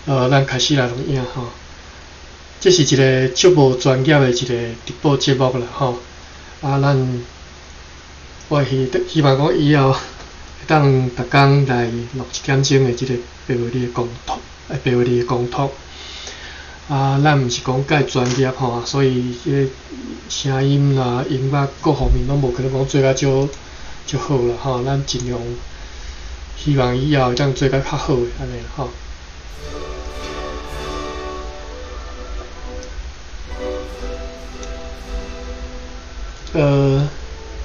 咱開始來錄影吼。這是一个足無專業的一个直播節目啦吼。啊，咱我希望講以後會當逐工來錄一點鐘的這个白話字的講讀，白話字的講讀。啊，咱毋是講介專業吼，所以這个聲音啦、音樂各方面攏無可能講做甲足足好啦吼。咱盡量希望以後會當做甲較好的按呢吼。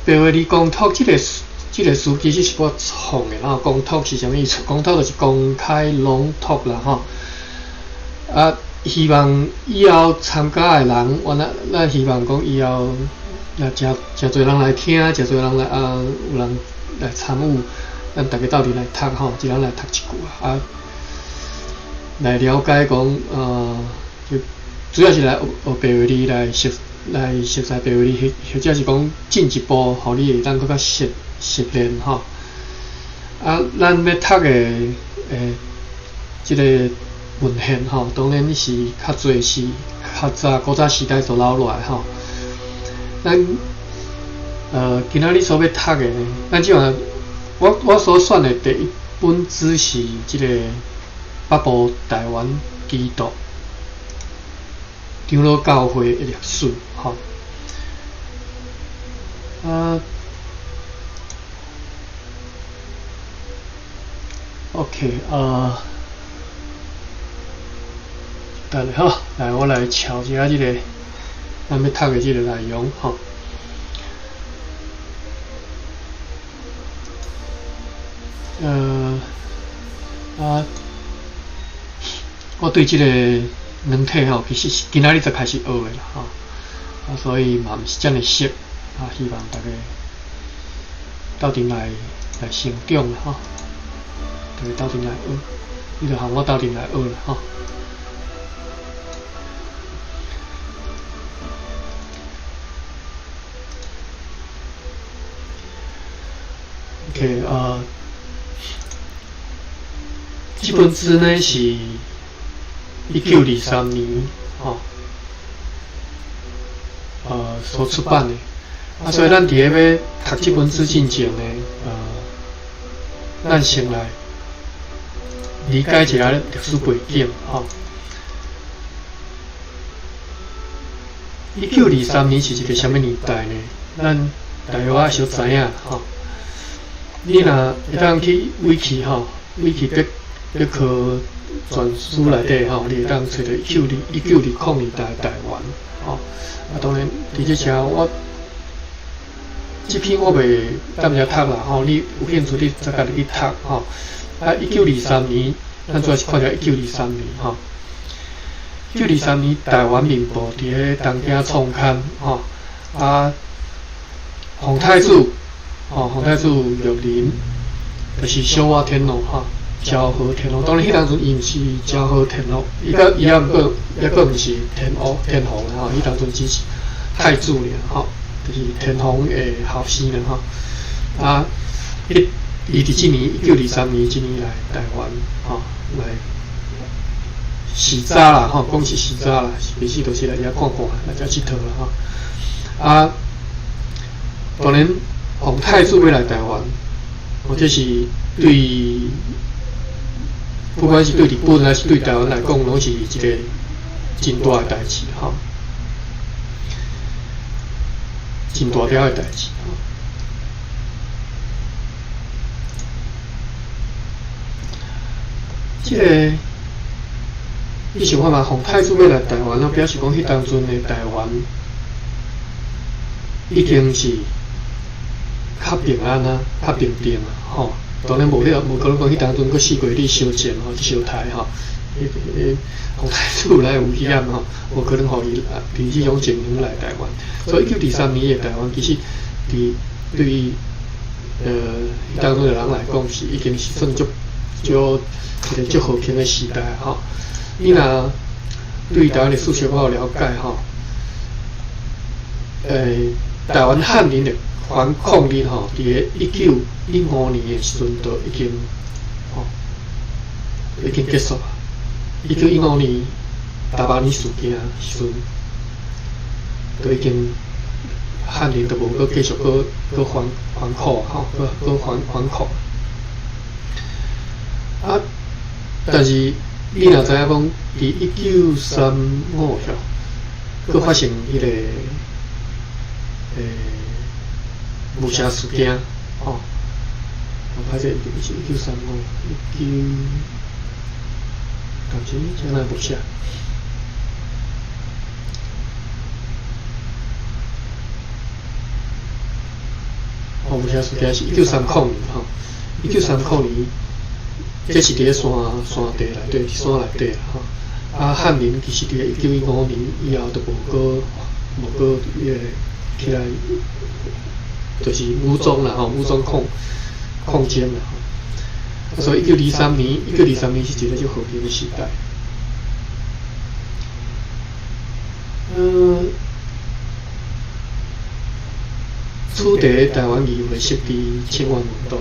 白話字公讀這个詞其實是我創的，吼，公讀是啥物意思？公讀就是公開朗讀啦，吼。啊，希望以後參加的人，我咱咱希望講以後若誠誠濟人來聽，誠濟人來啊，有人來參與，咱逐家鬥陣來讀吼，一人來讀一句啊，來了解講，就主要是來學學白話字來熟來熟悉白話字，或者是講進一步，予你會當閣較熟熟練吼。啊，咱欲讀的這个文獻吼，當然是較濟是較早古早時代所留落來吼。咱今仔日所欲讀的呢，咱這馬我所選的第一本書是這个北部台灣基督長老教會的歷史吼。啊，OK，等下吼，來我來抄一下這个咱欲讀的這個內容吼。啊，我對這個軟體吼，其實是今仔日才開始學的啦吼，啊，所以嘛毋是遮爾熟，啊，希望大家鬥陣來來成長啦吼，大家鬥陣來學，你就和我鬥陣來學啦吼。OK，這本書呢是1923年吼，所出版的。啊，所以咱佇咧欲讀這本書進前呢，咱先來理解一下歷史背景吼。1923年是一個啥物年代呢？咱大約仔小知影吼。你若會當去維基吼，維基百科全書內底吼，你會當揣著1920年代的台灣吼。啊，當然佇這遮我這篇我袂踮遮讀啦吼，你有興趣你再家己去讀吼。啊，一九二三年，咱主要是看著一九二三年吼。一九二三年，台灣民報佇咧東京創刊吼，啊，皇太子吼，皇太子玉林，就是昭和天皇吼，昭和天皇。當然，彼當陣伊毋是昭和天皇，伊閣伊猶毋過，猶閣毋是天皇天皇吼，彼當陣只是太子爾吼，就是天皇的後生爾吼。啊，伊伊佇這年一九二三年這年來台灣吼來視察啦吼，講是視察啦，其實就是來遮看看，來遮𨑨迌啦吼。啊，當然，皇太子欲來台灣，或者是對，不管是對日本還是對台灣來講，攏是一個真大的代誌吼，真大條的代誌吼。這个，你想看覓，皇太子欲來台灣，表示講彼當陣的台灣已經是較平安啊，較平定啊，吼。當然無彼個，無可能講彼當陣閣四界咧相戰吼，相刣吼。彼彼皇太子來有危險吼，無可能予伊佇這種情形來台灣。所以1923年的台灣，其實佇對於彼當陣的人來講，是已經是算足足一個足和平的時代吼。你若對台灣歷史小可有了解吼，台灣漢人的反抗日吼，佇个1915年的時陣就已經吼已經結束啊。1915年大巴黎事件时阵，就已經漢人就無閣繼續閣閣反反抗吼，閣閣反反抗。啊，但是你若知影講，佇1935吼，閣發生彼個霧社事件吼，歹勢是1935一九，但是這哪會無寫？哦，霧社事件是1930年吼，1930年，這是佇咧山山地內底，山內底吼。啊，漢人其實佇咧1915年以後就無閣無閣彼個起來，就是武裝啦吼，武裝抗抗爭啦吼。所以一九二三年，一九二三年是一個足和平的時代。此地臺灣議會設佇請願運動，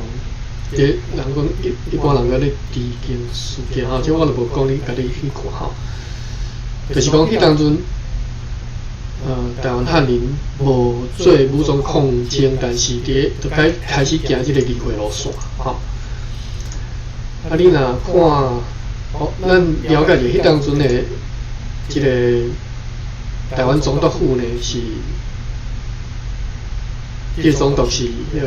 這人講一一般人講咧治間事件吼，這我就無講，你家己去看吼。就是講彼當陣，臺灣漢人無做武裝抗爭，但是佇咧就開開始行這個議會路線吼。啊，你若看，哦，咱了解者彼當陣的這個臺灣總督府呢是，這個總督是彼個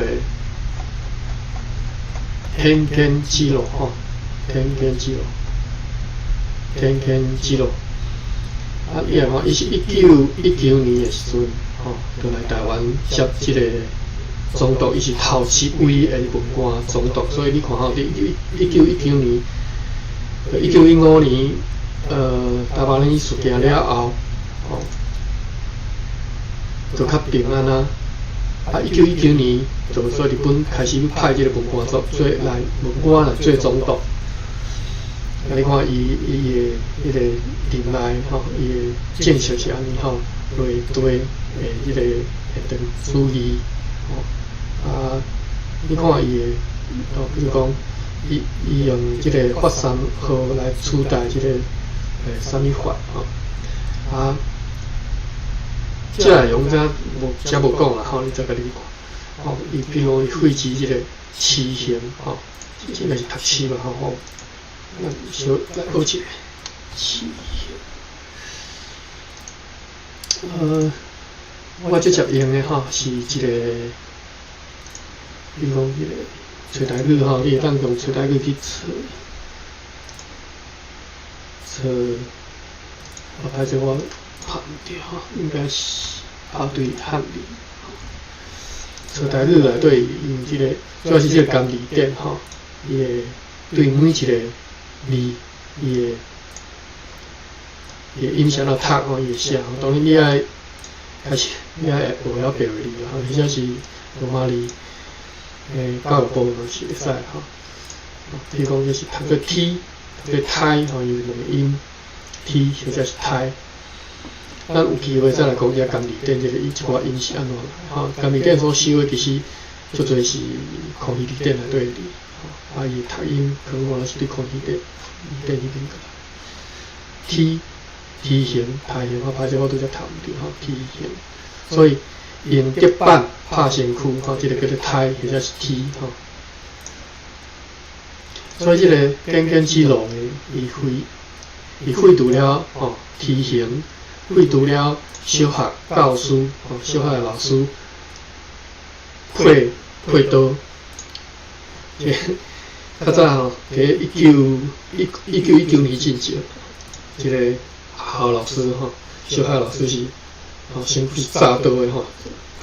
田間之路吼，田間之路，田間之路。啊，伊來講，伊是1919年的時陣，吼，就來臺灣接這個總督，伊是頭一位的文官總督，所以你看吼，佇1919年，1915年，大馬尼事件了後，吼，就較平安啊。啊，1919年，就說日本開始派這個文官做做來文官來做總督。啊，你看伊伊的彼個任內吼，伊的政策是按呢吼，內對的彼個協定主義吼。啊，你看伊的，吼，比如講，伊伊用這個法三號來取代這個啥物法吼。啊，這內容遮無遮無講啦吼，你再家己去看。吼，伊比如講伊廢止這個私刑吼，應該是讀書吧吼。咱小來學一下，私刑。我這節用的吼是一個，比如講彼個揣台語吼，你會當用揣台語去揣，揣，啊，歹勢我拍毋著吼，應該是拍對漢字。揣台語內底用這個，主要是這個甘字典吼，伊會對每一個字，伊會伊的音是按怎讀吼，伊會寫吼。當然你愛開始，你愛學曉白話字吼，或者是羅馬字，教育部嘛是會使吼。比如講，這是讀做 T，讀做胎吼，伊有兩個音，T 或者是胎。咱有機會再來講這甘字典，這個伊這寡音是按怎來吼。甘字典所收的其實足濟是康熙字典內底的字，吼，啊，伊讀音可能是對康熙字典彼邊過來。T 梯形、梯形，我歹勢我拄才讀毋著吼，梯形。所以用竹板拍身軀，吼，這個叫做胎或者是梯吼。所以這個簡簡之路呢，伊廢伊廢除了吼梯形，廢除了小學教師吼，小學的老師配配刀。這較早吼，佇一九一1919年進前，這個學校老師吼，小學老師是吼身軀是紮刀的吼，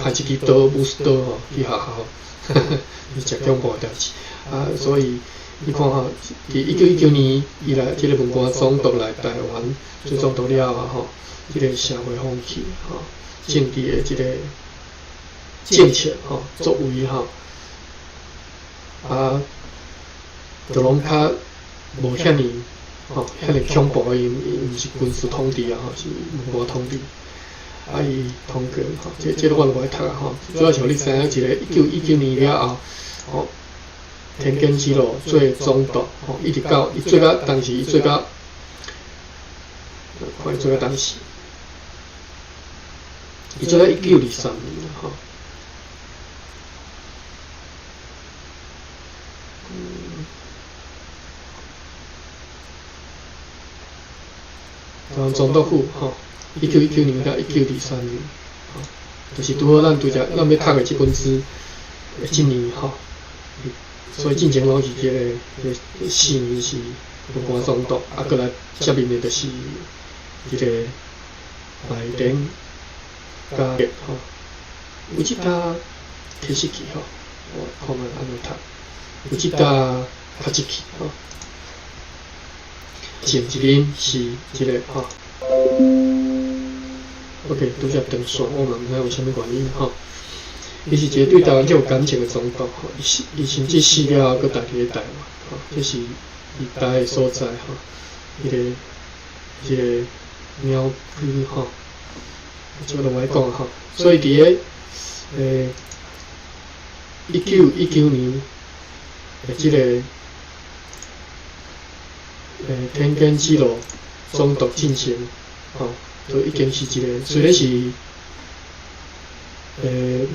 開一支刀，武士刀吼去學校，是誠恐怖的代誌。啊，所以你看吼，佇1919年伊來這個文官總督來臺灣做總督了後吼，這個社會風氣吼，政治的這個政策吼，作為吼，啊，就攏較無遐爾吼，遐爾恐怖，伊伊毋是軍事統治啊，吼，是文化統治。啊，伊通過吼，這這個我就無愛讀啊吼，主要是予你知影一個1919年了後，吼，田間之路做總督，吼，一直到伊做到當時伊做到看伊做到當時，伊做到1923年吼。台灣總督府吼，1919年到1923年，吼，就是拄好咱拄則咱欲讀的這本書的這年吼，所以進前攏是這個4年是文官總督，啊，閣來接任的就是這個拜登加吼，有這搭開始去吼，我看覓按怎讀，有這搭較入去吼。前一任是這個吼，OK，拄則斷線，我嘛毋知為啥物原因吼。伊是一個對台灣足有感情的總督吼，伊死，伊甚至死了後閣待佇咧台灣吼，這是伊待的所在吼，彼個鳥居吼，這個攏無愛講吼。所以佇咧1919年的這個。田間之路總督進前，吼，都已經是一個雖然是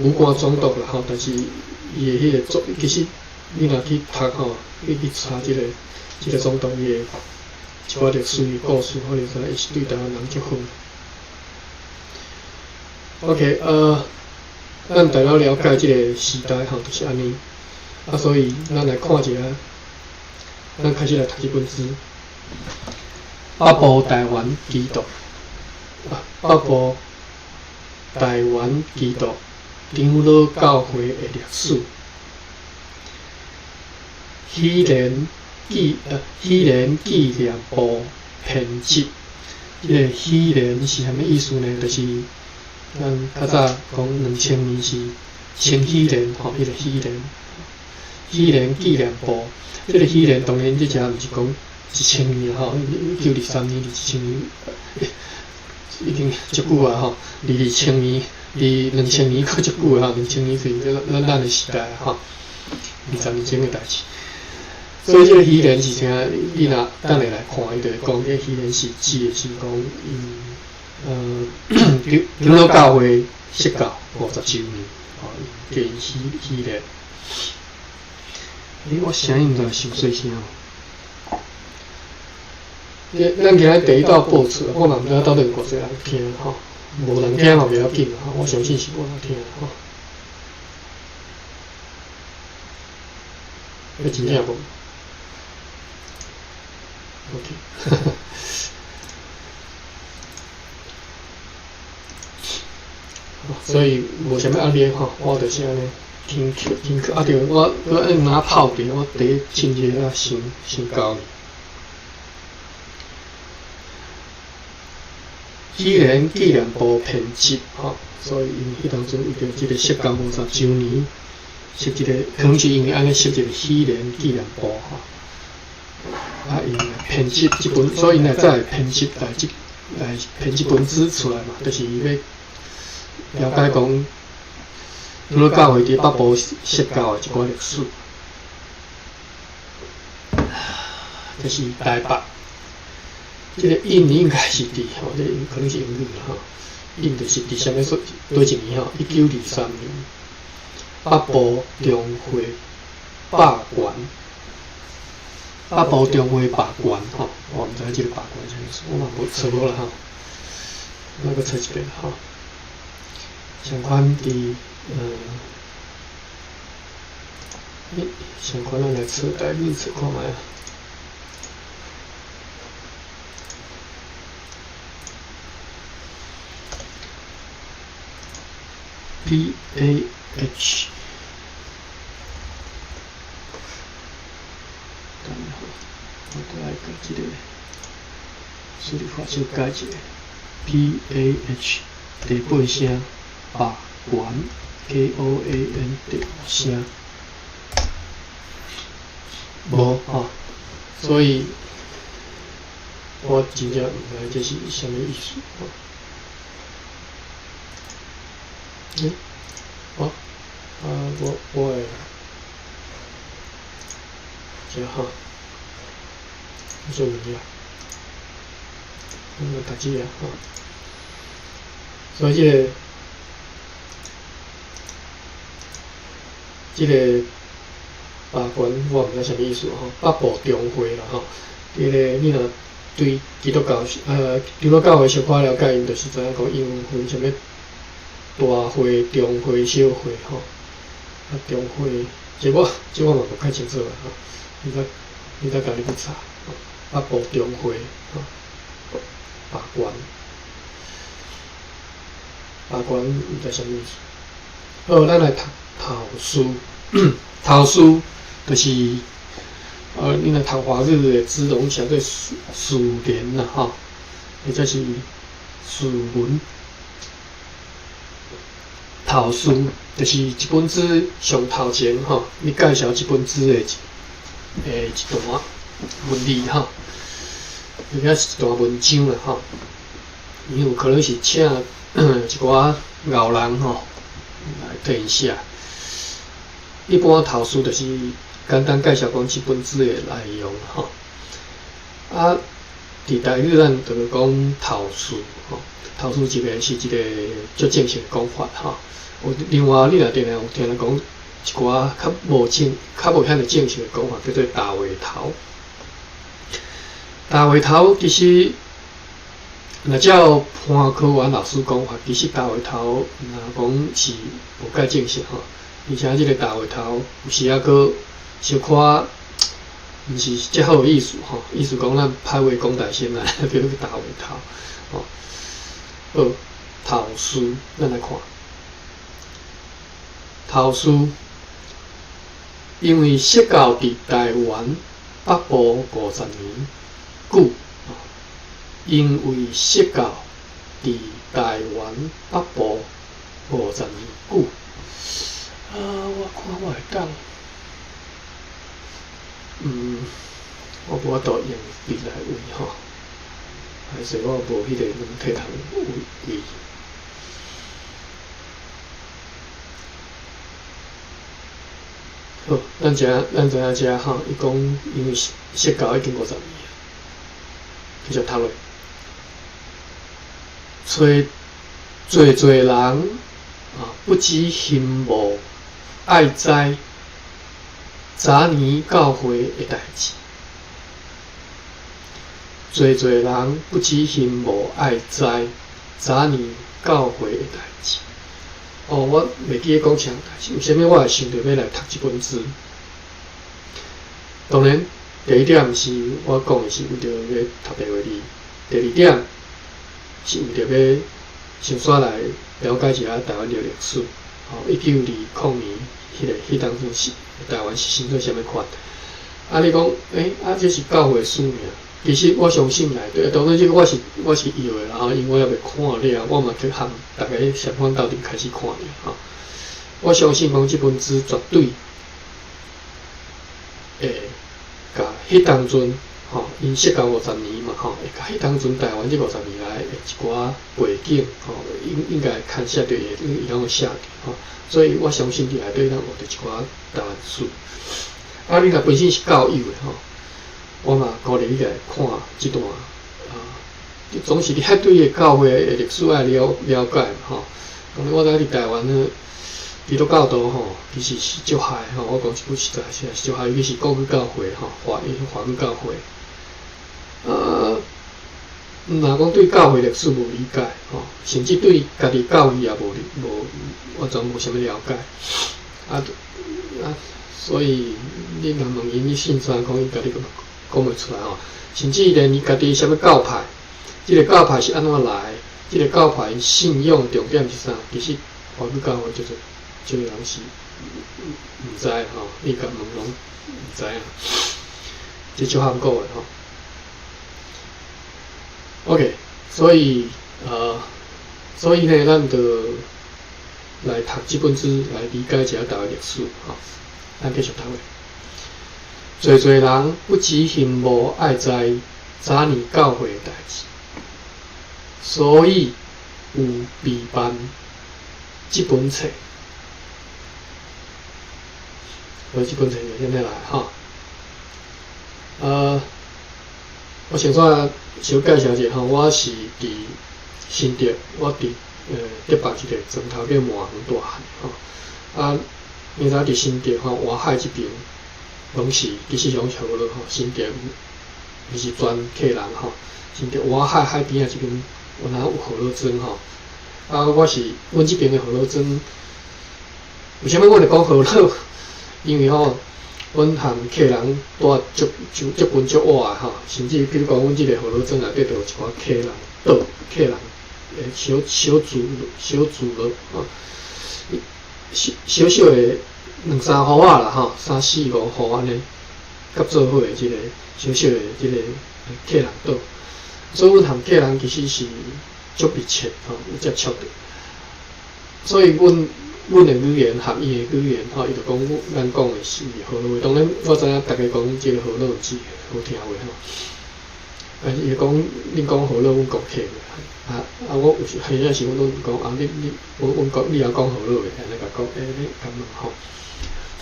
武官總督啦，吼，但是伊的彼個作，其實你若去讀吼，你去查這個總督伊的一寡歷史的故事，我就知伊是對台灣人足好。OK，咱大家了解這個時代吼，就是按呢。啊，所以咱來看一下。咱開始來讀這本書，《北部台灣基督》啊，北部台灣基督長老教會的歷史。喜蓮紀念簿編輯，這個喜蓮是啥物意思呢？就是咱較早講2000年是千禧年吼，彼個喜蓮，喜蓮紀念簿。這個喜蓮當然這遮毋是講1000年吼，1923年離1000年已經足久啊吼，離2000年，離2000年閣足久啊吼，兩千年是咱的時代吼，20年前的代誌。所以這個喜蓮是啥？你若等下來看，伊就會講，這個喜蓮是指的是講𪜶長老教會釋教50週年，吼，叫𪜶喜蓮。欸，我聲音毋知傷細聲無？咱今日第一道播出，我嘛毋知影到底有偌濟人聽吼，無人聽嘛袂要緊吼，我相信是無人聽吼。欸，真正無？OK，所以無啥物壓力吼，我就是按呢。天氣天氣啊對，我毋通泡茶，我茶沖熱啊，傷傷厚。喜蓮紀念簿編輯吼，所以𪜶彼當陣為著這個釋教50週年，設這個，可能是因為按呢設這個喜蓮紀念簿吼。啊，𪜶編輯這本，所以𪜶才會編輯來這來編這本書出來嘛，就是欲了解講。長老教會佇北部釋教的一寡歷史，這是台北。這個印應該是佇吼，這個可能是英語吼。印就是佇啥物所佗一年吼？1923年，北部中會罷官，北部中會罷官吼，我毋知這個罷官啥意思，我嘛無揣無啦吼。我閣揣一遍吼。相款佇相款咱來揣台語揣看覓啊。P A H，等下吼，我閣愛共這個輸入法小改一下。P A H 第八聲罷官 K O A N 第五聲，無吼，所以我真正毋知這是啥物意思吼。欸，哦，啊，我會，這吼，有啥問題啊？咱就讀這个吼。所以這个，這个罷官我毋知啥物意思吼，北部中會啦吼。這个你若對基督教長老教會小可了解，𪜶就是知影講𪜶有分啥物大會、中會、小會吼。啊，中會，這我嘛無太清楚啦吼。你再家己去查。北部中會吼，罷官，罷官毋知啥物意思。好，咱來讀頭詩，頭詩就是，你若讀華語的字攏寫做序言啦吼，或者是序文。頭詩就是一本書上頭前吼，你介紹這本書的一段文字吼，或者是一段文章啦吼。伊有可能是請一寡𠢕人吼來替𪜶寫。一般頭詩就是簡單介紹講這本書的內容吼。啊，佇台語咱就講頭詩吼，頭詩一個是一個足正式的講法吼。有另外，你若定定有聽人講一寡較無正、較無遐爾正式的講法，叫做大話頭。大話頭其實，若照潘科元老師講法，其實大話頭若講是無介正式吼，而且這個大話頭有時抑閣小可毋是遮好的意思吼，意思講咱歹話講大聲啦，叫做大話頭吼。好，頭詩，咱來看。頭詩，因為釋教佇台灣北部50年久，因為釋教佇台灣北部五十年久。啊，我看我會當，我無法度用筆來畫吼，還是我無彼個軟體通畫。好，咱知影遮吼，伊講因為釋教已經五十年啊，繼續讀落，揣濟濟人啊，不只羨慕愛知早年教會的代誌，濟濟人不只羨慕愛知早年教會的代誌。哦，我袂記得講啥代誌，為啥物我會想著欲來讀這本書？當然，第一點是我講的是為著欲讀白話字；第二點是為著欲先煞來了解一下台灣的歷史。吼，1920年彼个彼當陣是台灣是生做啥物款？啊，你講，欸，啊，這是教會史爾。其實我相信內底，當然這個我是臆的啦吼，因為我猶未看了，我嘛去和逐家相反鬥陣開始看了吼。我相信講這本書絕對會共彼當陣吼，𪜶釋教五十年嘛吼，會共彼當陣台灣這五十年來的一寡背景吼，應應該牽涉著伊，伊攏會寫著吼。所以我相信佇內底咱學著一寡台灣史。啊，你若本身是教友的吼，我嘛鼓勵你來看這段啊，總是你愛對個教會的歷史愛了了解嘛吼。當然我知影佇台灣呢，基督教徒吼，其實是足害吼。我講一句實在，是足害，尤其是國語教會吼，華語教會。啊，若講對教會歷史無理解吼，甚至對家己教義也無無完全無啥物了解。啊啊，所以你若問𪜶你信啥，講伊家己講袂出來吼。甚至連伊家己啥物教派，這個教派是按怎來，這個教派信仰重點是啥，其實華語教會就是這個人是毋知吼，你共問攏毋知影，這足罕過的吼。OK，所以呢，咱就來讀這本書來理解一下台灣歷史吼。咱繼續讀落。濟濟人不只羨慕愛知早年教會的代誌，所以有備辦這本冊。所以這本冊就按呢來吼。我先煞小介紹者吼，我是佇新竹，我佇竹北一个庄頭叫滿園大漢吼。啊，因為佇新竹吼，外海這邊攏是其實攏是河洛吼，新竹毋是全客人吼，新竹外海海邊仔這邊有哪有河洛莊吼。啊，我是阮這邊的河洛莊，為啥物阮會講河洛？因為吼，阮和客人住足就足近足倚的吼，甚至比如講，阮這個河洛莊內底就有一寡客人島、客人小小聚小聚落吼，小小小的兩三戶仔啦吼，三四五戶按呢，合做伙的這個小小的這個客人島，所以阮和客人其實是足密切吼，有接觸的，所以阮。阮的語言和伊的語言吼，伊就講咱講的是河洛話。當然，我知影逐家講這個河洛毋是好聽話吼。啊，伊講恁講河洛，阮講客話。啊啊，我有時彼陣時，阮攏講啊，你你阮阮講你也講河洛話，按呢共講，欸，你共問吼。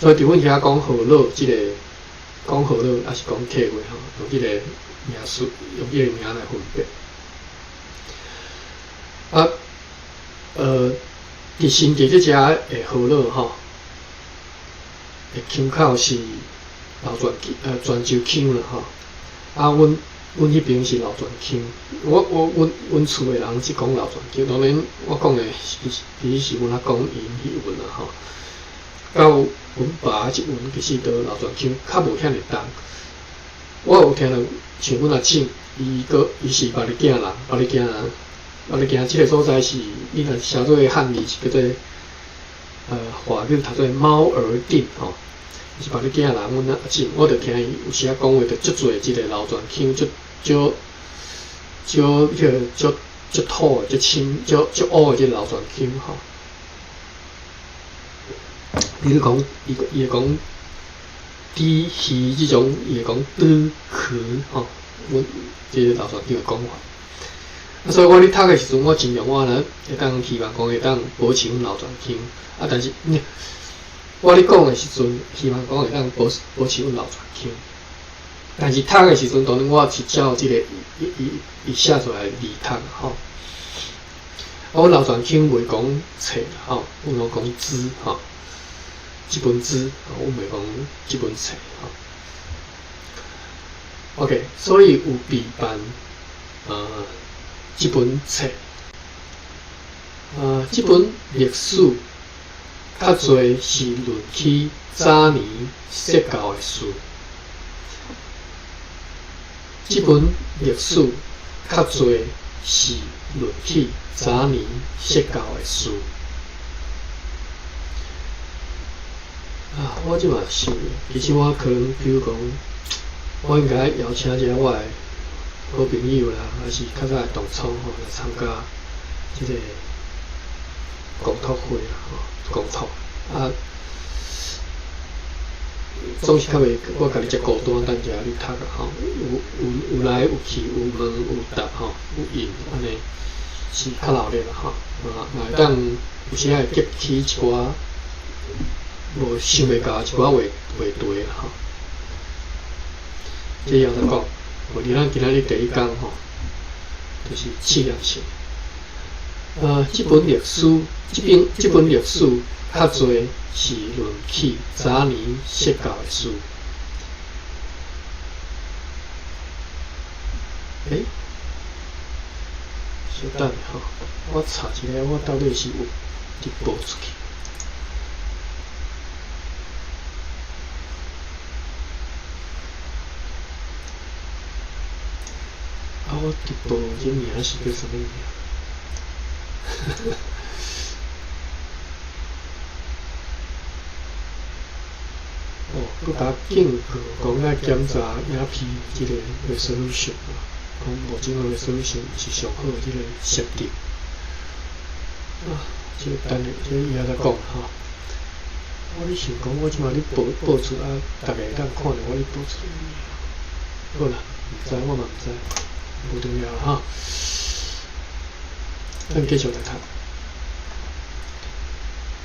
所以佇阮遐講河洛這個講河洛，抑是講客話吼，用這個名詞，用這個名來分別。啊，佇新竹這遮的河洛吼，的腔口是老泉泉州腔啦吼。啊，阮阮彼爿是老泉腔，我我阮阮厝的人是講老泉腔，當然我講的其實其實是阮仔講𪜶彼韻啦吼。到阮爸這韻其實都老泉腔較無遐爾重。我有聽著像阮阿婶，伊閣伊是別里囝人，別里囝人。別里囝這个所在是，你若寫做漢字是叫做，華語讀做貓兒鎮吼，是別里囝人，阮阿婶，我就聽伊有時仔講話，就足濟這个老泉腔，足足足彼个足足土的、足深、足足烏的這个老泉腔吼。比如講，伊伊會講豬魚這種，伊會講豬殼吼，阮這个老泉腔的講法。啊，所以我咧讀的時陣，我盡量我若會當希望講會當保持阮老泉腔。啊，但是我咧講的時陣，希望講會當保保持阮老泉腔。但是讀的時陣，當然我是照這個伊伊伊寫出來的字讀吼。啊，阮老泉腔袂講冊吼，阮攏講書吼，這本書，阮袂講這本冊吼。OK，所以有備辦這本冊，這本歷史較濟是論起早年說教的事。這本歷史較濟是論起早年說教的事。啊，我這馬想，其實我可能，比如講，我應該邀請一下我的好朋友啦，還是較早的同窗吼來參加這個公托會啦，吼，公托啊，總是較袂，我家己遮孤單，等遮咧讀啊吼，有有有來有去，有問有答吼，有應，按呢是較熱鬧啦吼，啊，若會當有時會激起一寡無想袂到一寡話話題啦吼。這樣來講。佇咱今仔日第一工吼，就是試驗性。這本歷史，這本這本歷史較濟是論起早年說教的事。欸，小等下吼，我查一下，我到底是有直播出去。啊！我直播這名是叫啥物名？哦，閣共警告講愛檢查影片這個 resolution 啊，講目前的 resolution 毋是上好的這個設定。啊，這個等下，這個以後再講吼。我咧想講，我這馬咧播播出啊，逐家會當看著我咧播出。好啦，毋知我嘛毋知。無重要哈，咱繼續來讀。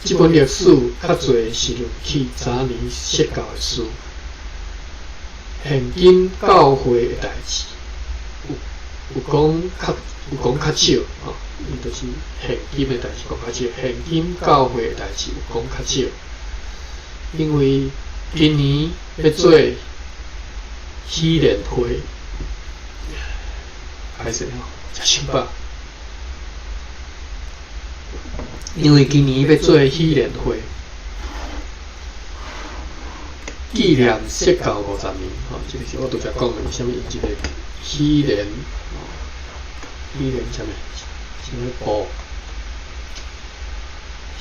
這本歷史較濟是論起早年說教的事，現今教會的代誌，有有講較有講較少，吼，伊就是現今的代誌講較少，現今教會的代誌有講較少，因為今年欲做喜宴會，歹勢吼，食傷飽。因為今年欲做喜宴會，紀念釋教50年，吼，這個是我拄才講的，啥物？這個喜宴，喜宴啥物？啥物部？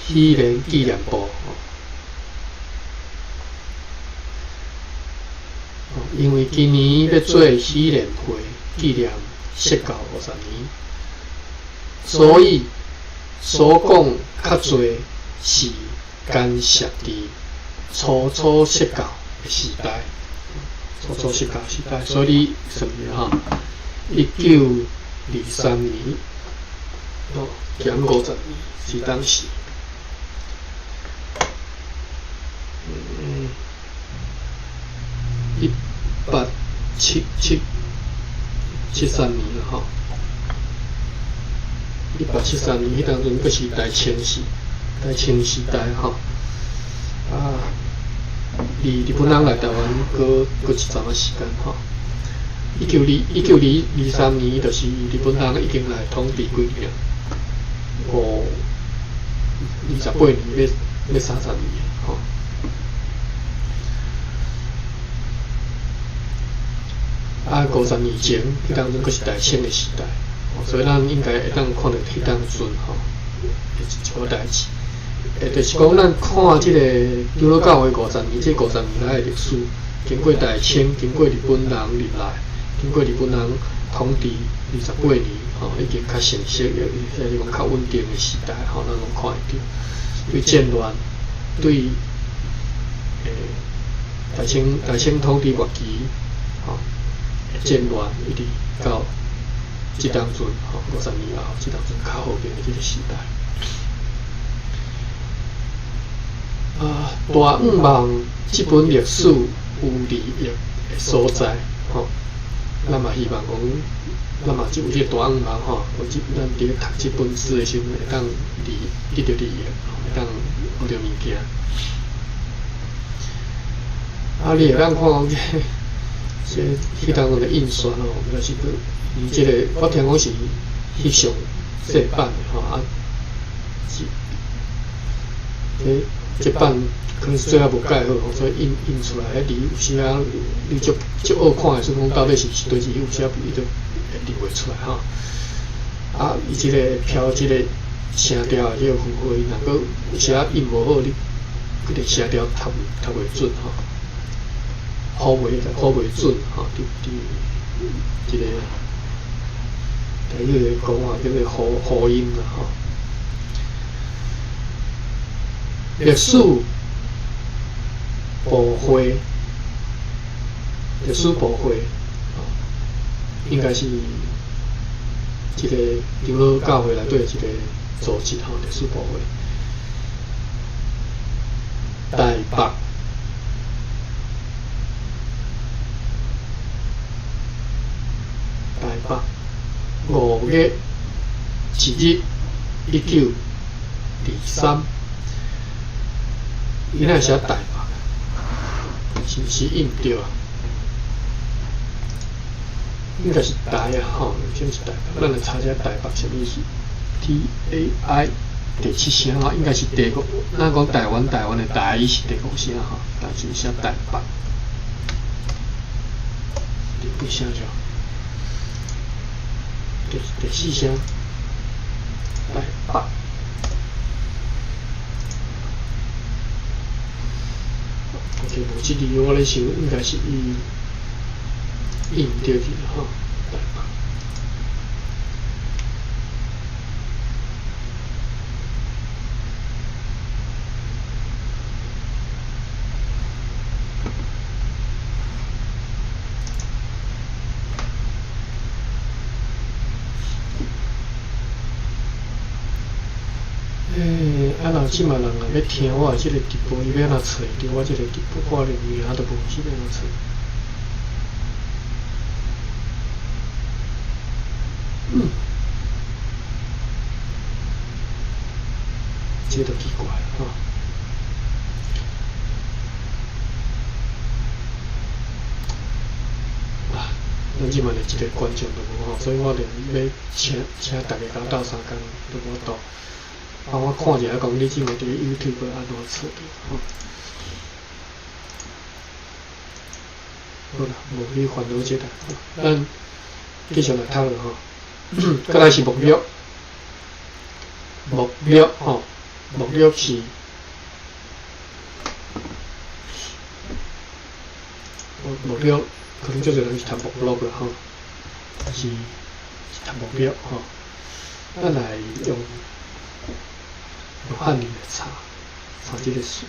喜宴紀念簿，吼，因為今年欲做喜宴會，紀念釋教50年，所以所講較濟是干涉佇初初釋教的時代，初初釋教時代，所以你算者吼，1923年，吼，減50年是當時。187773年啦吼，1873年彼當陣閣是大清時代吼，啊，離日本人來台灣閣閣一陣仔時間吼。192223年，就是日本人已經來統治幾年，28年，欲30年吼。啊，50年前，彼當陣閣是大清的時代，所以咱應該會當看著彼當陣吼，一寡代誌。就是講咱看這個長老教會五十年，這五十年來的歷史，經過大清，經過日本人入來，經過日本人統治28年，吼，已經較成熟，抑是講較穩定的時代，吼，咱攏看會著。對戰亂，對，大清統治末期，吼。戰亂一直到這當陣，吼，50年後，這當陣較和平的這個時代。啊，大向望這本歷史有利益的所在，吼，咱嘛希望講，咱嘛有這個大向望吼，咱佇咧讀這本書的時陣，會當得著利益，會當學著物件。啊，你會當看講這個。這彼當陣的印刷吼，應該是閣伊這個，我聽講是翕相製版的吼啊，是，這版可能是最後無蓋好，所以印出來彼字有時啊，你足足惡看的時陣，講到底是佗字，有時啊伊就認袂出來吼。啊，伊這個飄這個聲調的這個符號，伊若閣有時啊印無好，你這個聲調讀袂準吼。呼袂準吼，佇這個台語的講法叫做呼音啦吼。歷史簿會，歷史簿會，應該是這個長老教會內底一個組織吼，歷史簿會。台北。台北5月1日，1923，伊若寫台北，是毋是印著啊？應該是台啊，吼，啥物是台北？咱來查一下台北啥物意思？T A I 第七聲吼，應該是第五。咱講台灣，台灣的台是第五聲吼，但是寫台北，第幾聲著？第四聲，台北。OK，無這字我咧想，應該是伊印毋著去啦吼，台北。啊，若這馬人若欲聽我的這個直播，伊欲按怎揣著我這個直播？我連名都無，是欲按怎揣？這就奇怪吼。啊，咱這馬連一个觀眾都無吼，所以我連欲請請逐家共鬥相共都無法度。啊，我看一下講你這馬佇 YouTube 按怎測著吼。好啦，無去煩惱這個，咱繼續來讀落吼。閣來是目錄，目錄吼，目錄是目錄，可能足濟人是讀目錄啦吼，是讀目錄吼。咱來用漢語來查查這个詞。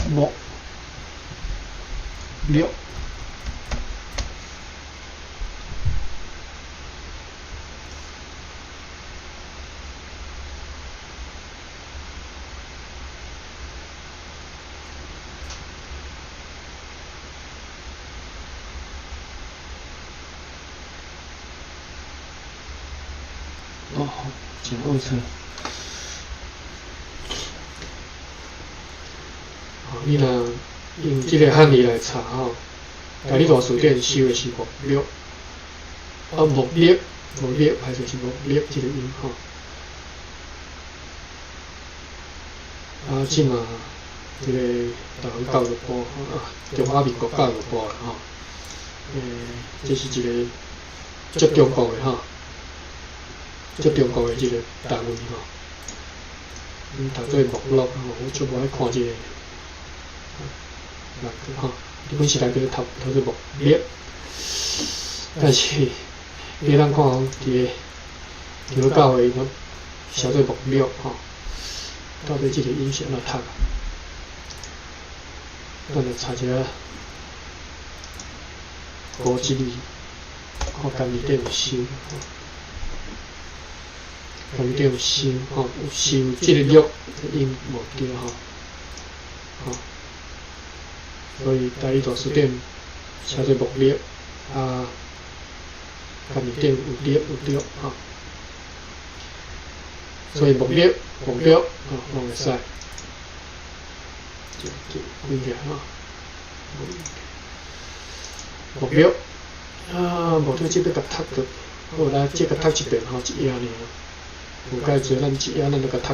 目錄。哦，真好册。你若用這个漢字來查吼，台語大辭典收的是目錄，啊目錄，目錄歹勢是目錄這个音吼。啊，這馬這个台灣教育部啊，中華民國教育部啦吼，這是一个足中國的吼，足中國的這个單位吼。𪜶讀做目錄吼，我足無愛看這个。吼，日本時代叫做讀讀做目錄，但是你通看佇个基督教會攏寫做目錄吼，到底這个音是按怎讀啊？咱來查一下古籍裡，看家己底有收，家己底有收吼，有收這个錄的音無對吼，吼。所以台語大辭典寫做目錄，啊，家己頂有錄有對吼，所以目錄、目錄吼攏會使。就開起來吼，目錄啊，目錄這欲共讀過，好來這共讀一遍吼，一頁爾，無介濟，咱一頁咱就共讀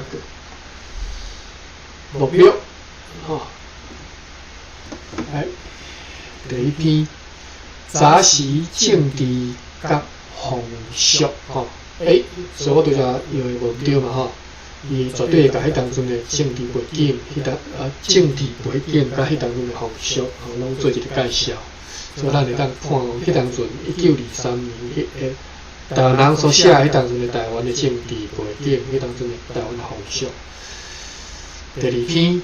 過。目錄吼。來，第一篇，早時政治佮風俗吼，所以我拄才用的無對嘛吼，伊絕對會共彼當陣的政治背景，彼當啊政治背景佮彼當陣的風俗吼，攏做一个介紹，所以咱會當看彼當陣1923年彼个台灣人所寫彼當陣的台灣的政治背景，彼當陣的台灣的風俗。第二篇。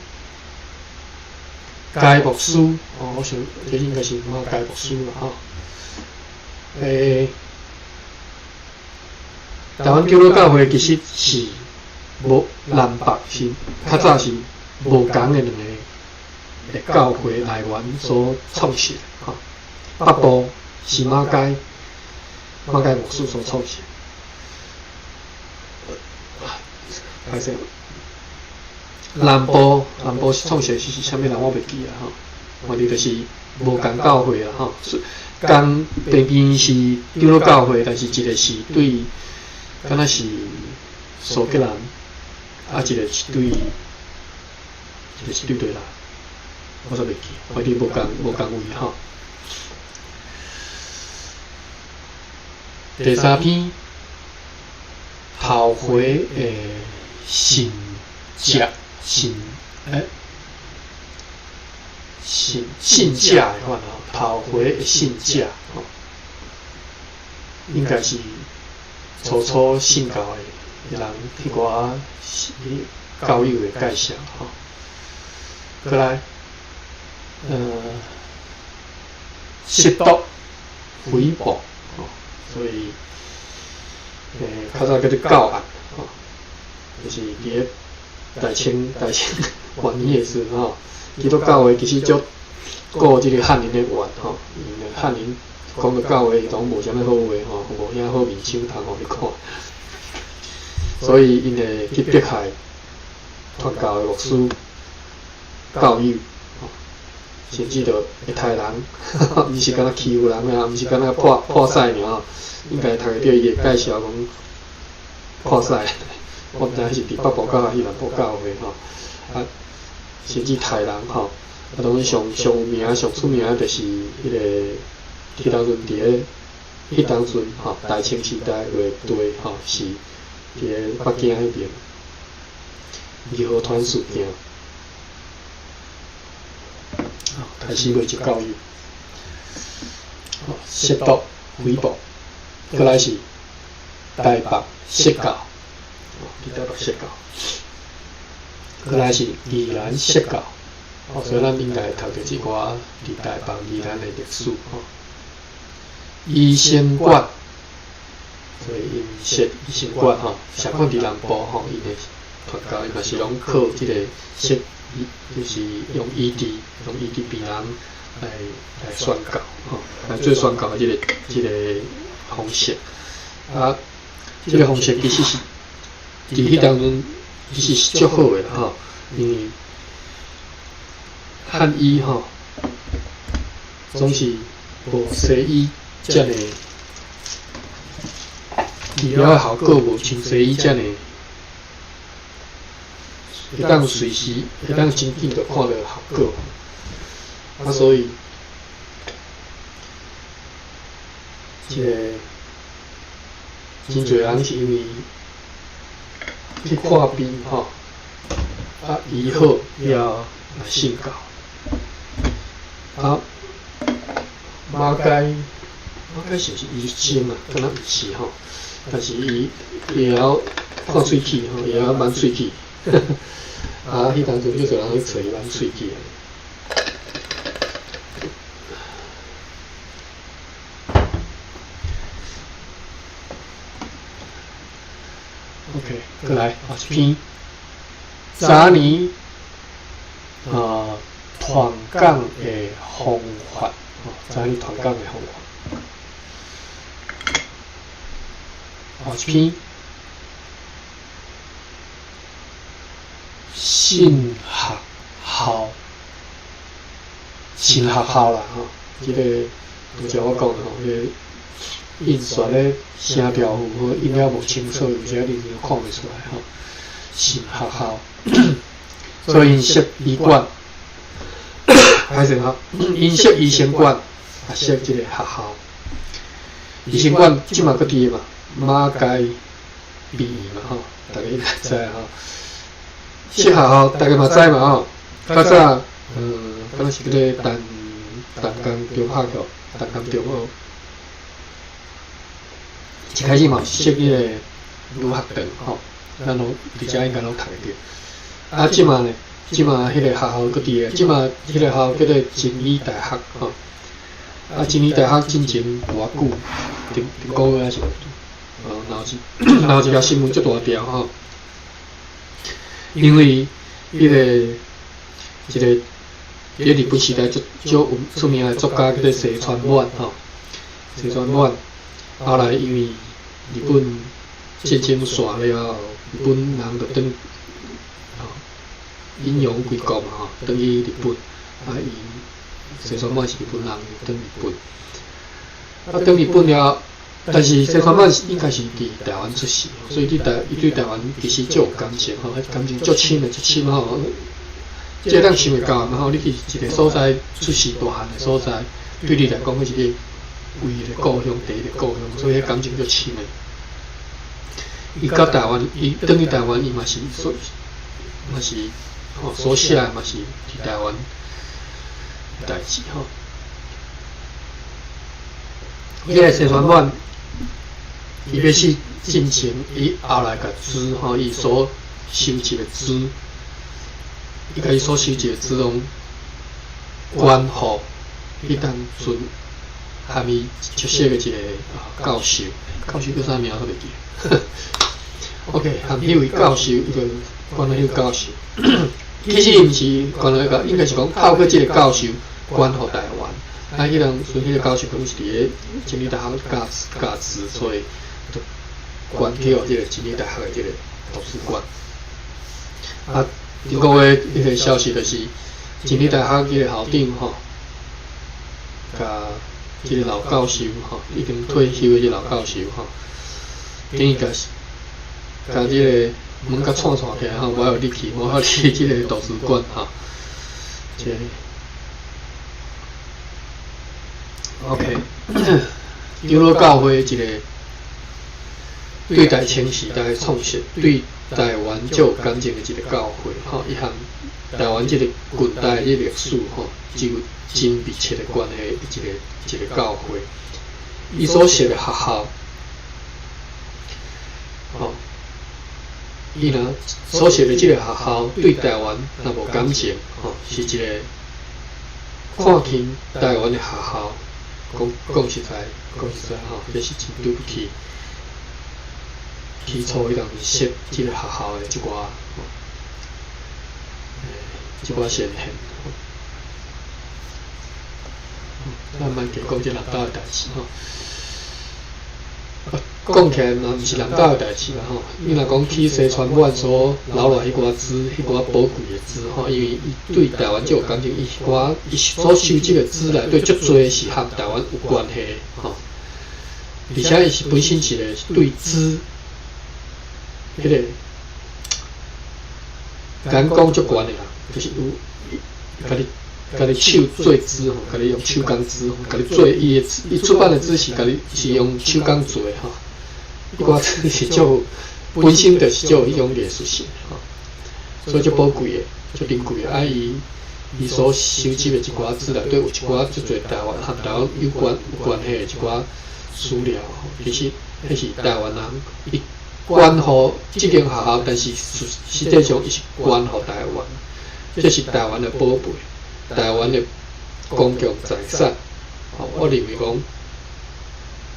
該牧師，哦，我想這應該是馬該牧師啦，吼。台灣長老教會其實是無南北是較早是無仝的兩个教會來源所創設，吼。北部是馬該牧師所創設。歹勢。南部創設是啥物人？我袂記啊吼。反正就是無仝教會啦吼，仝平平是長老教會，但是一个是對，敢若是蘇格蘭，啊一个是對，一个是對佗啦，我煞袂記，反正無仝位吼。第三篇，頭回的信者。信信信者的款吼，頭回的信者吼，應該是初初信教的人，彼寡教友的介紹吼。閣來，褻瀆、誹謗吼，所以，較早叫做教案吼，就是佇咧大清晚年的時陣吼，基督教會其實足顧這个翰林的院吼，因為翰林講著教會拢無啥物好話吼，無遐好面相通予你看，所以𪜶會去迫害傳教的牧師、教友，甚至著會刣人，毋是干焦欺負人啊，毋是干焦破破屎爾吼，應該讀會著伊會介紹講破屎，我毋知是佇北部教還是南部教會吼，啊，甚至刣人吼，啊，當然上上有名、上出名就是彼个彼當陣佇咧，彼當陣吼，大清時代畫地吼是佇咧北京彼邊義和團事件，開始畫一教友，褻瀆誹謗，閣來是台北釋教，佇台北釋教，閣來是宜蘭釋教，所以咱應該讀著這寡佇台北、宜蘭的歷史吼。醫生館，所以𪜶設醫生館吼，啥款佇南部吼，𪜶的傳教伊嘛是攏靠這个設醫，就是用醫治，用醫治病人來宣教吼，來做宣教的這个方式。啊，這个方式其實是佇彼當陣其實是足好的啦吼，因為漢醫吼總是無西醫遮爾治療的效果無像西醫遮爾會當隨時會當真緊就看著效果。啊，所以這个真濟人是因為去看病吼，啊醫好了後來信教。啊，馬偕馬偕是毋是醫生啊？敢若毋是吼，但是伊會曉看喙齒吼，會曉挽喙齒。啊，彼當陣足濟人去揣伊挽喙齒。OK，閣來啊一篇，早年啊傳講的方法，早年傳講的方法。啊一篇，神學校，神學校啦吼，這個拄才我講的吼，彼个印刷咧聲調符號印了無清楚，有時你就看袂出來吼。神學校，所以𪜶設醫館，歹勢吼，𪜶設醫生館，啊設這個學校。醫生館這馬閣佇嘛，馬偕病院嘛吼，逐家應該知吼。設學校，逐家嘛知嘛吼。較早，敢若是叫做淡淡江中學吼，淡江中學。一開始嘛是設彼个女學堂吼，咱攏佇遮應該攏讀會著。啊，這馬呢，這馬彼個學校閣佇個，這馬彼個學校叫做真理大學吼。啊，真理大學進前無偌久，頂頂個月還是鬧一鬧一條新聞足大條吼，因為彼個一個佇日本時代足足有出名的作家叫做西川滿吼，西川滿後來因為日本戰爭煞了後，日本人就轉吼引勇歸國嘛吼，轉去日本，啊伊西川滿是日本人，轉日本，啊轉日本了後，但是西川滿應該是佇台灣出世，所以伊對台灣其實足有感情吼，感情足深的足深吼。這當想會到嘛吼，你去一個所在出世大漢的所在，對你來講，彼是你唯一的故鄉，第一个故鄉，所以彼感情足深的。伊到台灣，伊轉去台灣，伊嘛是所嘛是吼所寫的嘛是佇台灣代誌吼。彼个西川滿，伊欲死進前，伊後來共資吼，伊所收集的資，伊共伊所收集的資攏捐予彼當陣含伊熟識的一个教授，教授叫啥名我袂記。OK，含彼位教授，伊就捐予彼位教授。其實伊毋是捐予彼個，應該是講透過這个教授捐捐予台灣。啊，彼當陣彼个教授講是佇咧真理大學教教書，所以就捐去予這个真理大學的這个圖書館。啊，頂個月彼个消息就是真理大學彼个校長吼，共這个老教授吼，已經退休的這老教授吼，等於共共這个門共掣掣起來吼，無愛予入去，無愛入去這个圖書館吼，這個。OK，長老教會一个對大清時代創設，對台灣足有感情的一个教會，吼，伊和台灣這个近代的歷史吼，只有真密切的關係，一个教會。伊所設的學校，吼，伊若所設的這个學校對台灣若無感情，吼，是一个看輕台灣的學校。講講實在，講實在吼，這是真對不起起初彼當時設這个學校的這寡，這寡先賢。咱莫加講這人兜的代誌吼。講起來嘛，毋是人兜的代誌啦吼。你若講去西川滿所留落彼寡資，彼寡寶貴的資吼，因為伊對台灣足有感情，伊寡伊所收集的資內底足濟是和台灣有關係的吼。而且伊是本身一個對資，彼个眼光足懸的人，就是有家己家己手做紙吼，家己用手工紙吼，家己做伊的伊出版的紙是家己是用手工做的吼。彼寡紙是足本身就是足有彼種藝術性吼，所以足寶貴的，足珍貴的。啊，伊伊所收集的一寡資內底有一寡足濟台灣和台灣有關係的一寡資料吼，其實彼是台灣人伊捐予這間學校，但是實際上伊是捐予台灣，這是台灣的寶貝，台灣的公共財產。吼，我認為講，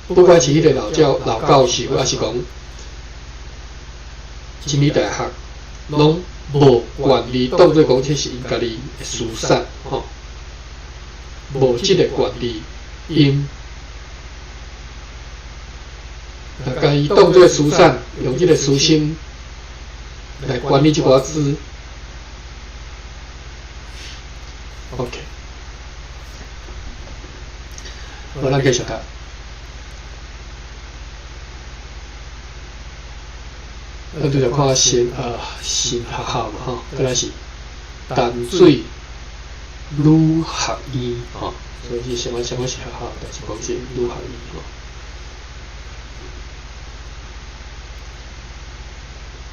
不管是彼个老教授，抑是講真理大學，攏無權利當做講這是𪜶家己的私產，吼，無這个權利，𪜶若共伊當做私產，用這个私心來管理這寡資。OK，好，咱繼續讀。咱拄則看新學校嘛吼，閣來是淡水女學院吼，所以是啥物啥物是學校，但是講是女學院吼。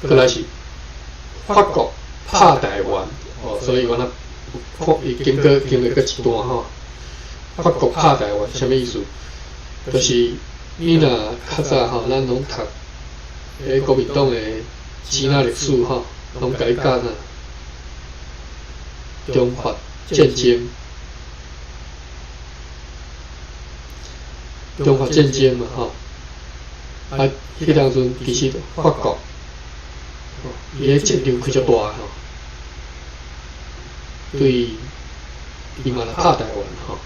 閣來是法國拍台灣哦，所以我若看伊經過閣一段吼，法國拍台灣啥物意思？就是你若較早吼，咱攏讀。彼國民黨的支那歷史吼，攏共你教啥？中法戰爭，中法戰爭嘛吼，啊，彼當陣其實法國，伊个戰場開足大吼，對，伊嘛來拍台灣吼，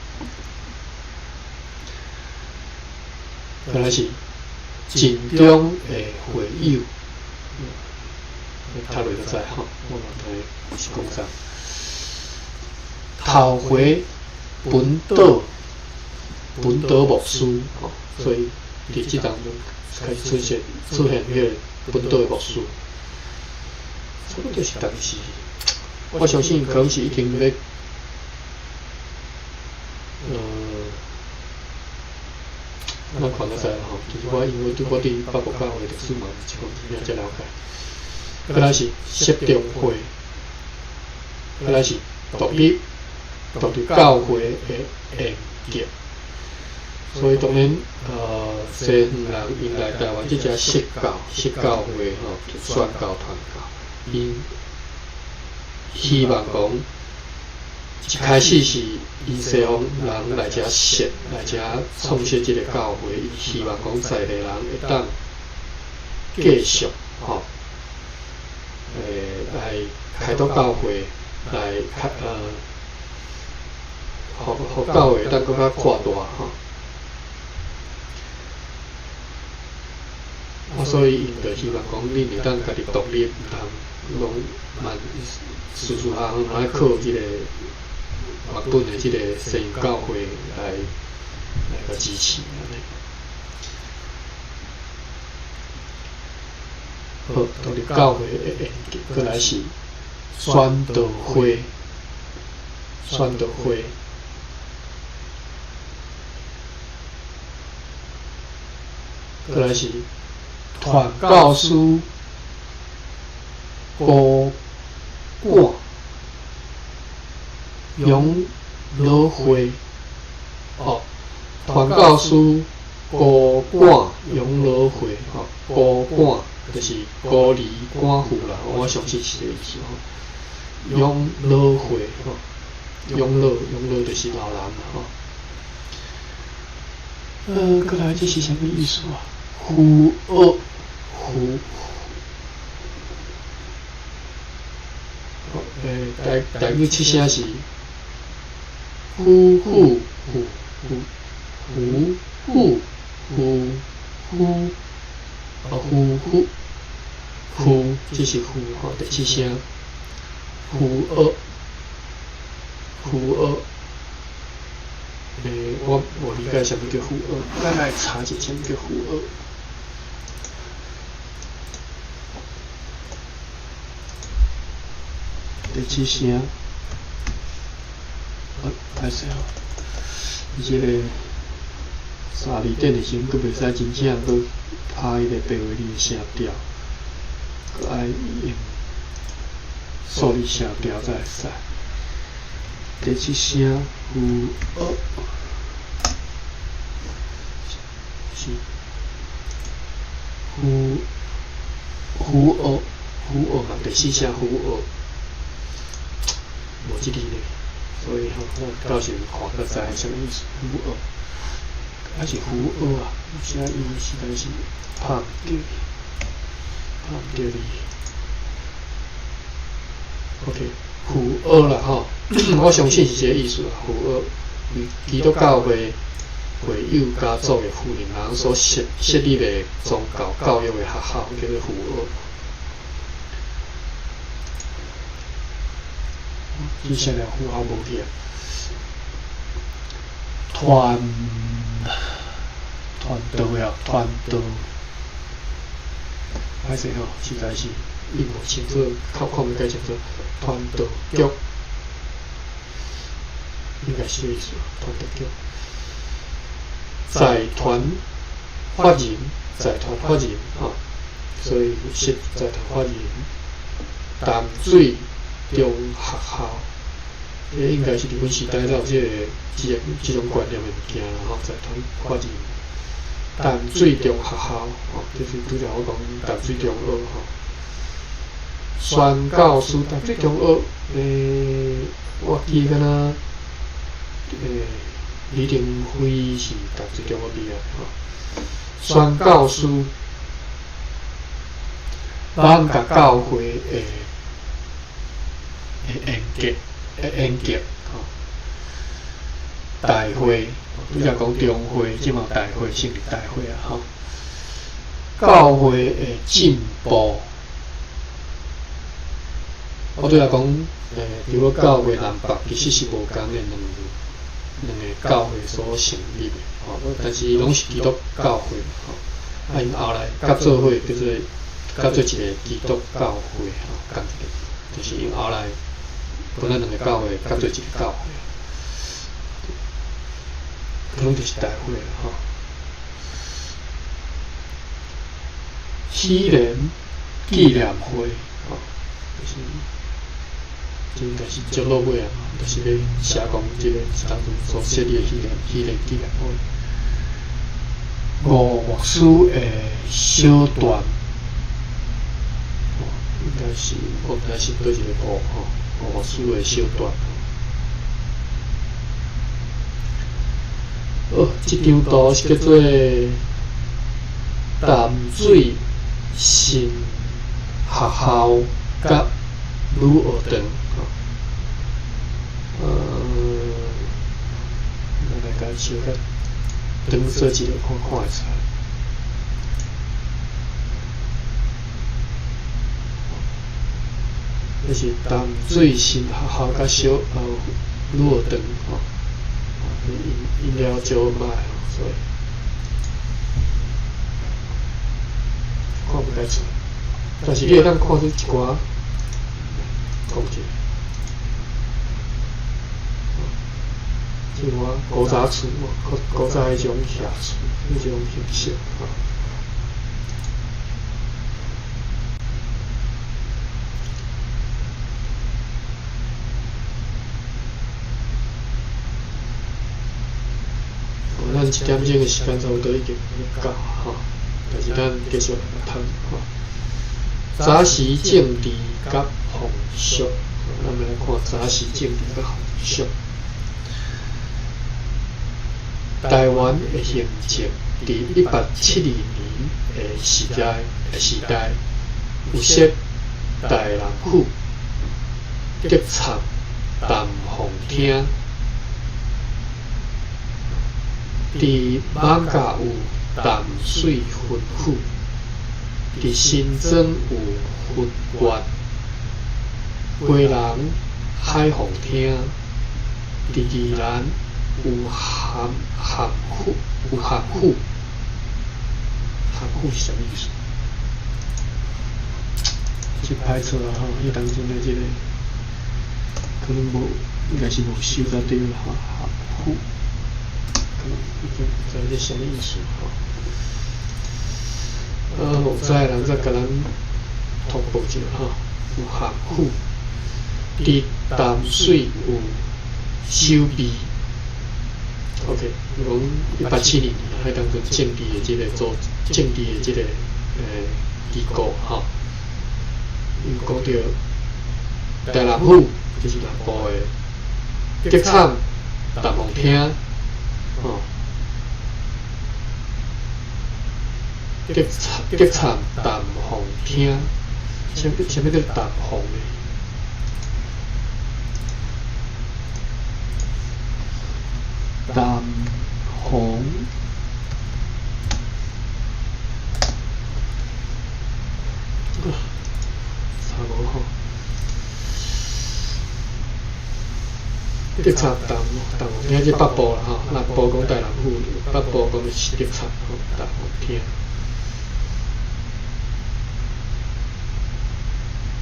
敢若是。盡忠的會友，讀落就知吼，我嘛毋知是講啥。頭回本島，本島牧師吼，所以佇這當中開始出現彼个本島的牧師，差不多是當時，我相信可能是已經欲，咱看就知吼，其實我因為我對法國教會歷史嘛毋是講真正遮了解。閣來是協中會，閣來是獨立教會的沿革。所以當然，西方人𪜶來台灣這遮設教會吼，宣教傳教，𪜶希望講一開始是𪜶西方人來遮設，來遮創設這個教會，希望講在地人會當繼續吼，來開拓教會，來開予予教會當閣較擴大吼。啊，所以𪜶就希望講，恁會當家己獨立，毋通攏萬事事項攏愛靠這个原本的這个西洋教會來共支持按呢。好，獨立教會的沿革，閣來是宣道會，宣道會，閣來是傳教士孤寡養老會，哦，傳教士孤寡養老會，吼，孤寡就是孤兒寡婦啦，我相信是這个意思吼。養老會，吼，養老養老就是老人啦，吼。閣來這是啥物意思啊？扶惡扶，欸，台語七聲是夫婦夫夫夫婦夫夫，哦，夫婦夫，這是夫吼，第七聲，夫惡夫惡，欸，我無理解啥物叫夫惡，咱來查一下啥物叫夫惡。第七聲，啊，歹勢哦，伊這個查字典的時陣，閣袂使真正閣拍彼个白話字的聲調，閣愛用數字聲調才會使。第七聲夫惡，是夫夫惡夫惡嘛，第四聲夫惡。無這字呢，所以吼，咱到時看閣知啥物意思。夫惡，還是夫惡啊？有啥伊實在是拍毋著伊，拍毋著伊。OK，扶惡啦吼，我相信是這個意思啦。扶惡，基督教會會友家族的負責人所設立的宗教教育的學校，叫做扶惡。接下來符號無去啊，傳傳道呀，傳道，歹勢吼，實在是伊無清楚，較看袂介清楚。傳道局應該是這個意思，傳道局。財團法人，財團法人吼，所以是財團法人淡水中學校，這應該是日本時代才有這个、這个、這種觀念的物件啦吼，財團法人淡水中學校，吼，就是拄才我講淡水中學吼。宣教師淡水中學，我記敢若，李登輝是淡水中學畢業吼。宣教師，艋舺教會的沿革的沿革吼，大會，拄才講中會，這嘛大會成立大會啊吼。教會的進步，我拄才講，除了教會南北其實是無仝的兩個教會所成立的吼，但是攏是基督教會吼。啊，𪜶後來合做伙叫做合做一個基督教會吼，仝一个，就是𪜶後來本來兩個教會合做一個教會，可能就是大會吼。禧年紀念會吼，就是這應該是接落尾啊，就是咧寫講這個當陣所設立的禧年紀念會。吳牧師的小段，應該是我毋知是佗一个吳吼，吳牧師的小段。好，這張圖是叫做淡水新學校佮女學堂。小可長做一下看看會出來。這是淡水新學校佮小女學堂吼，因因了招買吼，所以看毋太出。但是你會當看出一寡，講者，一寡古早厝，古早彼種徛厝，彼種形式吼。咱一點鐘的時間差不多已經到吼，但是咱繼續來談吼。早時政治佮風俗，咱們來看早時政治佮風俗。台灣的行政佇1872年的時代，有設台南府、德參、南鳳廳。佇艋舺有淡水分府，佇新莊有分縣，基隆海防廳，佇宜蘭有函府，有函府，函府是啥物意思？真歹錯啊吼！彼當陣的這個可能無，應該是無收到對吼，函府。已經毋知這啥物意思吼。有知的人再共咱通報一下吼。有函府，佇淡水有守備。OK，伊講1872年，彼當陣政治的這個組，政治的這個機構吼。伊講著台南府，就是南部的，德參、南鳳廳。吼，德參淡鳳廳，啥物叫淡鳳呢？淡鳳，查無吼。德參淡鳳廳，這北部啦吼，南部講台南府，北部講的是德參吼，淡鳳廳。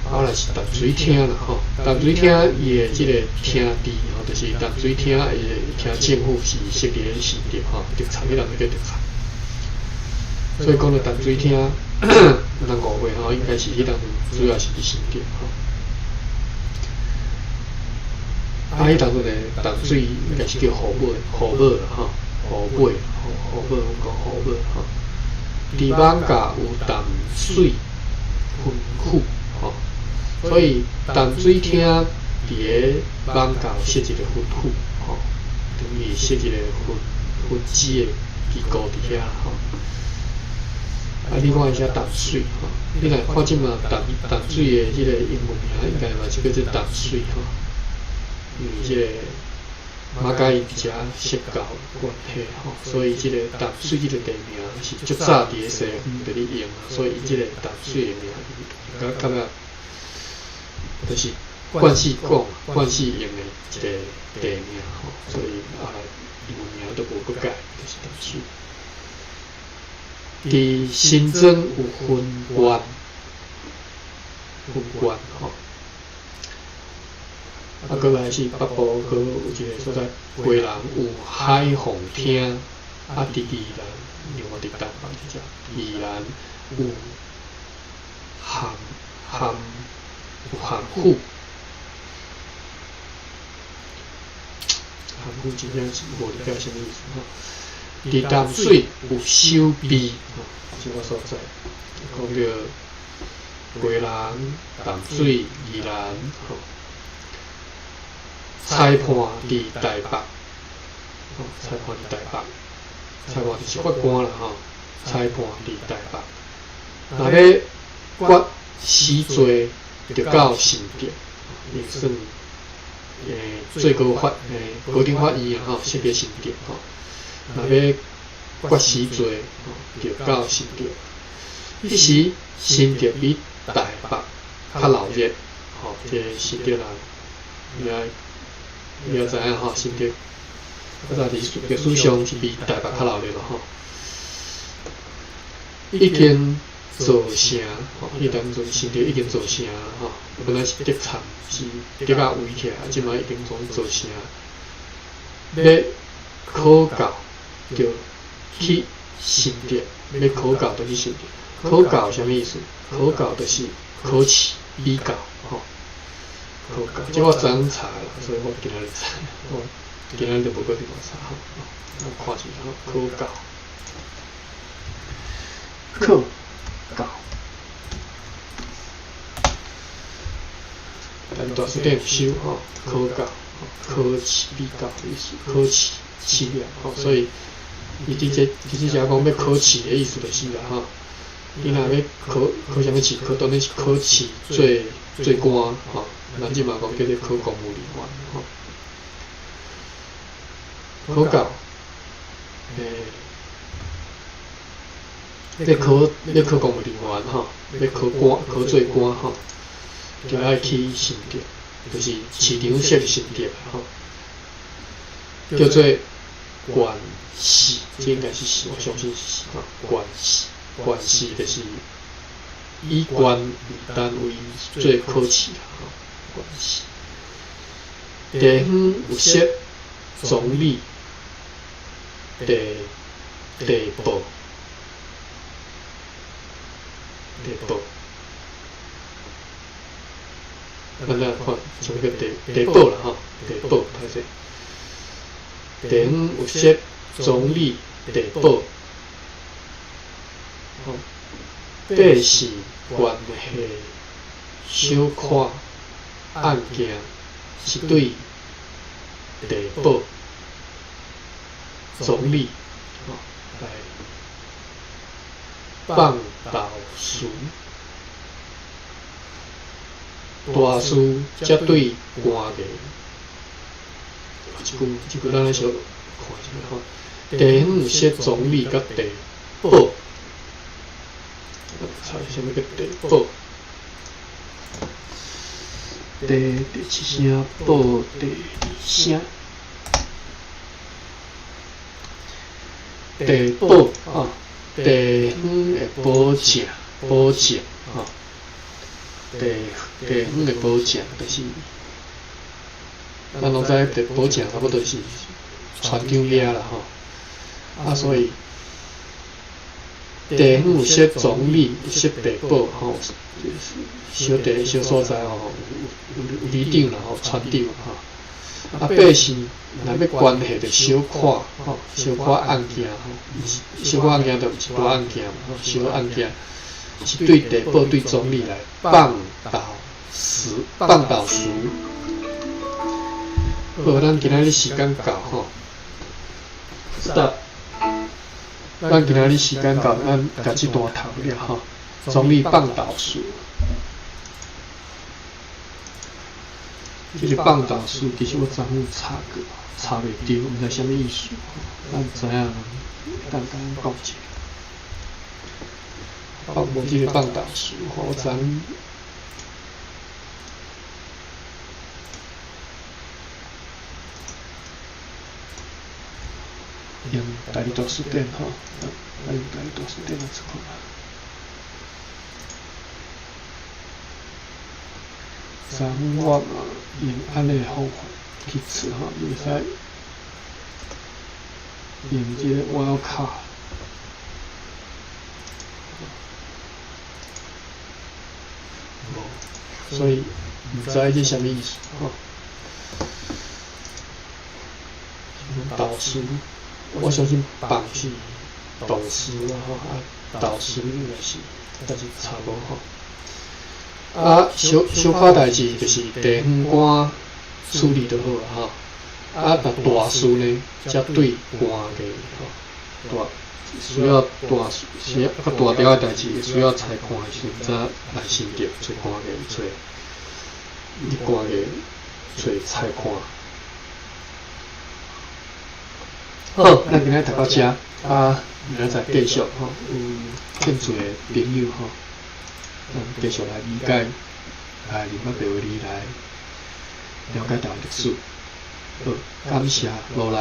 啊，若是淡水廳啦吼，淡水廳伊的這個廳治吼，就是淡水廳的廳政府是設佇咧新竹吼，德參彼人叫德參。所以講到淡水廳，毋通誤會吼，應該是彼當陣主要是佇新竹吼。啊，彼當陣的淡水應該是叫湖尾，湖尾啦吼，湖尾，湖尾，阮講湖尾吼。佇艋舺有淡水分府吼，所以淡水廳佇咧艋舺設一個分府吼，等於設一個分支的機構佇遐吼。啊，你看伊寫淡水吼，你若看這馬淡水的這個英文名，應該嘛是叫做淡水吼。因為這個馬偕𪜶佇遮設教關係吼，所以這個淡水這個地名是足早佇咧西方就咧用，所以𪜶這個淡水的名，感覺就是慣勢講、慣勢用的一個地名吼，所以後來英文名都無閣改，就是淡水。佇新莊有分縣，分縣吼。啊，閣來是北部，閣有一個所在，基隆有海防廳，啊，佇宜蘭，另外佇東北這只，宜蘭有函府，函府真正是無理解啥物意思吼。佇淡水有守備，吼，這個所在，講著基隆、淡水、宜蘭，吼。裁判佇台北，吼，裁判佇台北，裁判就是法官啦，吼。裁判佇台北，若欲決死罪，就到新竹，伊算最高法高等法院吼，设伫新竹吼，若欲决死罪吼，就到新竹。彼时新竹比台北較闹热，吼，這个新竹人，你也知影吼，新竹較早歷史上是比台北較鬧熱咯吼。已經造成吼，彼當陣新竹已經造成吼，本來是竹塹是竹仔圍起來，這擺已經總造成。欲考究就去新竹，欲考究就去新竹。考究啥物意思？考究就是考試比較吼。考究，這我昨昏查啦，所以我今仔日查，我今仔日就無閣另外查吼。咱看一下吼，考究，考究。咱大辭典有收吼，考究，考試比較的意思，考試試驗吼，所以伊佇這其實遮講欲考試的意思就是啦吼。你若欲考考啥物試？考當然是考試做官吼，咱這嘛講叫做考公務人員吼。考究，欲考公務人員吼，欲考官考做官吼，就愛去新竹，就是市場設新竹吼，叫做縣試，這應該是試，我相信是試吼，縣試，縣試就是以縣為單位做考試啦吼，縣試。地方有設總理地保，地保。咱來看啥物叫地保啦吼，地保歹勢。地方有設總理地保，吼，百姓關係小可案件是對地保總理吼來放導詞。大事才對官衙，這句這句咱來小看一下吼。地方有設總理佮地保，查啥物叫地保？地第一聲，保第二聲。地保吼，地方的保證，保證吼。地方的保證，就是，咱攏知地保證差不多是船長額啦吼。啊，所以地方有設總理，有設地保吼，小地小所在吼，有里長啦吼，村長吼。啊，百姓若欲關係著小可吼，小可案件吼，小可案件就毋是大案件嘛，吼，小案件。是對地保對總理來放導詞，放導詞。好，咱今仔日時間到吼。Stop。咱今仔日時間到，咱共這段讀了吼。總理放導詞。這個放導詞其實我昨昏查過，查袂著，毋知啥物意思。咱知影，等共咱講一下。放無這個放導詞，我昨昏用台語大辭典吼，咱用台語大辭典來查看。昨昏我嘛用按呢个方法去查吼，你會使用這個網卡。無，所以毋知這啥物意思吼。導詞，我相信放是動詞啦吼，啊導詞應該是，但是查無吼。啊，小小可代誌就是地方官處理就好啊吼。啊，若大事呢，才對官衙吼，大需要大事，較大條的代誌，需要裁判的時陣，才來新竹揣官衙揣。你官衙揣菜看。好，咱今仔讀到遮，啊，明仔載繼續吼，有興趣的朋友吼，咱繼續來理解，來認捌白話字來了解台灣歷史。好，感謝努力。